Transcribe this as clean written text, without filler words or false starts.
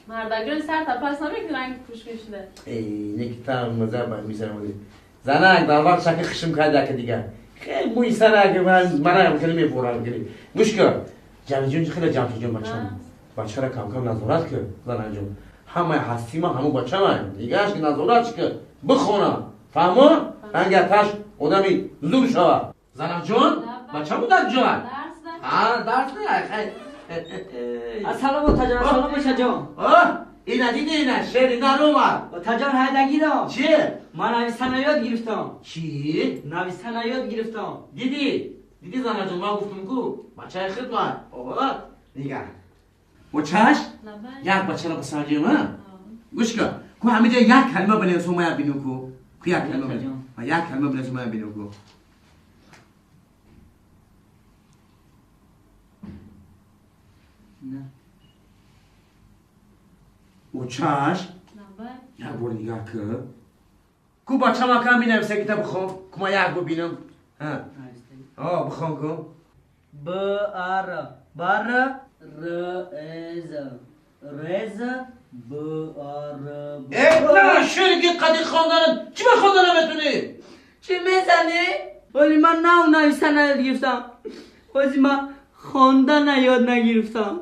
Мардакҷон, сарта пас намекунӣ, ранги пӯш мешуда. Неки та маза ба мисарамоди. Занак дар вақт шаки хишм карда ки дигар. Хеле мӯи сара ки мана хеле мебурам хеле. Гӯш кун. Ҷамшидҷон, хеле Ҷамшидҷон, бачам. Бачара кам-кам назорат кун, занакҷон. Ҳамаи ҳастима ҳамун бачама. Дигараш ки назорат ки бихона. Фаҳмо? Ранги аташ одами зур шава. Занакҷон, бачаму дар ҷой. А, дарс не, хай. Ассалому отаҷон, ассалому ошаҷон. Ина диди, ина шери наромад. Отаҷон, ҳайдагирам. Чи? Ман нависана ёд гирифтам. Чӣ? Нависана ёд гирифтам. Диди? Диди, занаҷон, ман гуфтум ку, бачаи хидмат. Ова, нигар. Очаш? Як бачаро бисанҷем, а? Гӯш кун. Ку ҳамиҷа як калима бинависум, мая бинем ку. Ку як калима бинависум. Як калима бинависум, мая бинем ку. Очаш? Як бор нигоҳ кун. Ку бачам ака минависа, кита бихон. Ку ма як бибинам. О, бихон ку. Б Р бар Р З Рез Б Р Б. Э, на шери ки қади хонданат, чӣ ба хонда наметунӣ? Чӣ мезанӣ? Вале ман нав нависана ёд гирифтам. Ҳози ман хондана ёд нагирифтам.